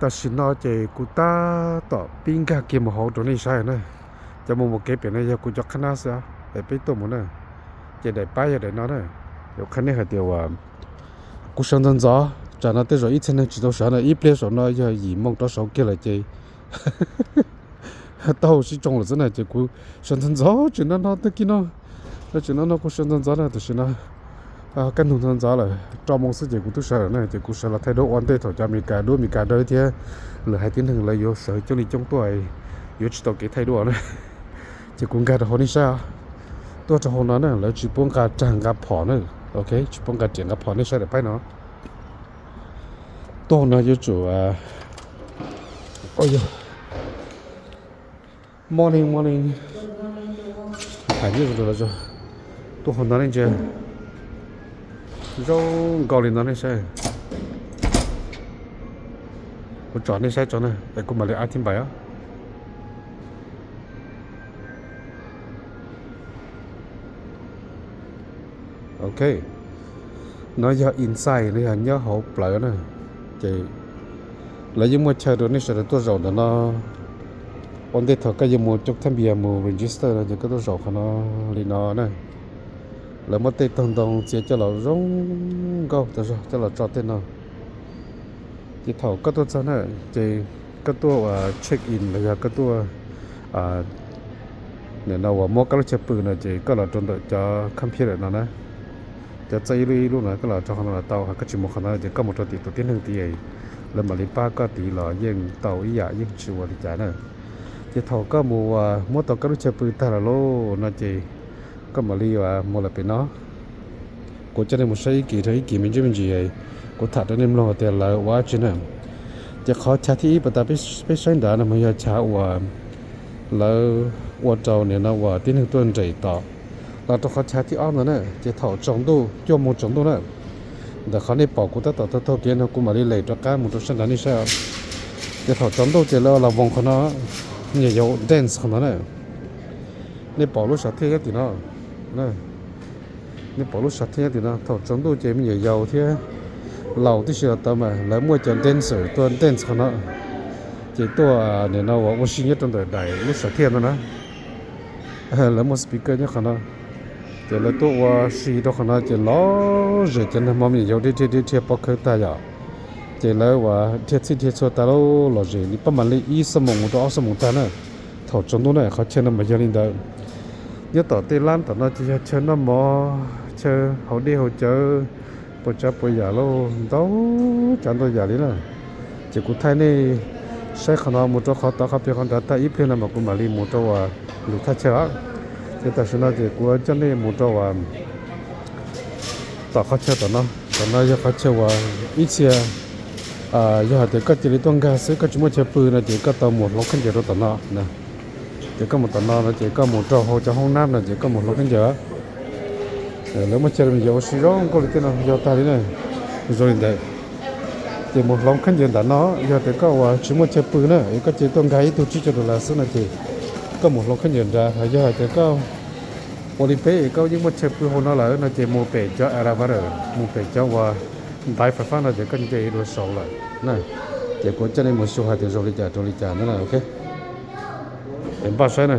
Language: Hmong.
Tam sim no ces kuv tab tom pib nkag kiag mus hauv rau nej saib na. Cov mus mus kev pem no yog kuv cov qhab nab xwb es peb tuaj mus na. Ces daim pab yog daim no na. Kuv qhia nej hais tias uas kuv sawv ntxov ntxov, tsam no tej zaum ib txhia neeg tsis tau sawv na, ib pliag saum no yog yim moo rov saud kiag lawm ces tau sib tsoo lawm xwb na, ces kuv sawv ntxov ntxov tseem no no tag kis no. Tseem no no kuv sawv ntxov ntxov na, tam sim no kaj ntug ntxov ntxov lawm, rau moo xwb ces kuv twb sawv lawm na, ces kuv sawv los thaij duab ua ntej thaum cov Amelikas duab Amelikas dawb thiab lwm haiv tib neeg lawv yuav sawv coob li coob tuaj, yuav tsis tau kev thaij duab na. Ces kuv nkag rau hauv nej saib, tuaj rau hauv no na lawv tsis pub nqa rag nqa phom na, ok, tsis pub nqa riam nqa phom, nej saib daim pab no. Tuaj hauv no yuav tsum, morning, morning. Hais nyob zoo, tuaj hauv no nej ntsia, zoo nkauj li no nej saib. Kuv tsom nej saib tso na es kuv mam li ab thib npais os. Ok, no yog inside, no yog nyob hauv plawv na. Ces lawv yeej muaj chaw rau nej sawv daws tuaj zaum ntawm no ua ntej thaum koj yuav mus coj thaj npias mus register no ces koj tuaj zaum qhov no li no na. Lawv muab tej tog ntoo txiav coj los zoo nkauj tas zog coj los tso tej no. Ces thaum koj tuaj txog na, ces koj tuaj uas check in los yog koj tuaj nim no uas muab koj lub chaw pw no ces koj los rau ntawm cov computer no na. Cov txawj ib lub ib lub no koj los rau qhov no los tau, ho koj tsis mus qhov no ces koj mus rau tim tus tib neeg tid, lawv mam li pab koj tid los yeej tau ib yam, yeej tsis ua li cas na. Ces thaum koj mus uas muab tau koj lub chaw pw tag lawm lauj no ces koj mam li uas mus lawm pem no. Kuv coj nej mus saib ib kis rau ib kis me ntsis me ntsis, kuv tham rau nej mloog tias lawv ua dab tsi na. Ces qhov chav thib ib puas tas peb saib nrad no mas yog chav uas lawv ua rau nim no uas tib neeg tuaj nres tom. Los rau qhov chav thib ob ntawd na, ces thaum tsaus ntuj, cuaj moos tsaus ntuj na, ntawm qhov nej pom kuv tab tom taug taug kev no kuv mam li lem rov qab mus rau sab nrad nej saib. Ces thaum tsaus ntuj ces lawv los voos qhov no, me nyuam yaus dance qhov no na. Nej pom lub sam thiaj nyob tim no. Nej pom lub sam thiaj nyob tim no, thaum tsaus ntuj ces me nyuam yaus thiab laus tib si los tau mas lawv muaj cov dancer tuaj dance qhov no. Ces tuaj nim no uas ua si nyob rau ntawm daim lub sam thiaj no na. Lawv muaj speaker nyob qhov no, ces lawv tuaj ua si rau qhov no ces lom zem, cov nag hmo me nyuam yaus dhia dhia dhia dhia pov khawv tag yom. Ces lawv uas dhia txhij dhia txhua tas lub lom zem li pab mam li ib xuab moos mus rau ob xuab moos tag na. Thaum tsaus ntuj na qhov chaw no mas yog li ntawd. Nyob tom tej lab tom no ces yog chaw noj mov, chaw haus dej haus cawv, puas tsav puas yam lauj, ntau tsav ntau yam li na. Ces kuv thaij nej saib qhov no mus rau qhov tod qhov pem qhov nrad tag ib pliag no mas kuv mam li mus rau uas lwm thaj chaw os. Ces tam sim no ces kuv coj nej mus rau uas tom qhov chaw tom no. Tom no yog qhov chaw uas ib txhia yog hais tias koj cia li tuaj nkag xwb koj tsis muaj chaw pw no ces koj tau mus hloov khaub ncaws rau tom no. Ces koj mus tom no no ces koj mus rau hauv cov hoob nab no ces koj mus hloov khaub ncaws. Lawv muaj chaw rau me nyuam yaus ua si zoo nkauj li tej no yog tag li na, zoo li ntawd. Ces mus hloov khaub ncaws ntawm no, yog tias koj uas tsis muaj chaw pw na es koj cia li tuaj nkag ib tug tsib caug dollar xwb no ces koj mus hloov khaub ncaws nrad. Yog hais tias koj ua li peb es koj yeej muaj chaw pw hauv no lawm no ces mus pem cov elevator, mus pem cov uas ntaiv fais fab no ces koj nce dua saud lawm na. Ces kuv coj nej mus xyuas hais tias zoo li cas rau li cas na, ok. Es npaj saib na.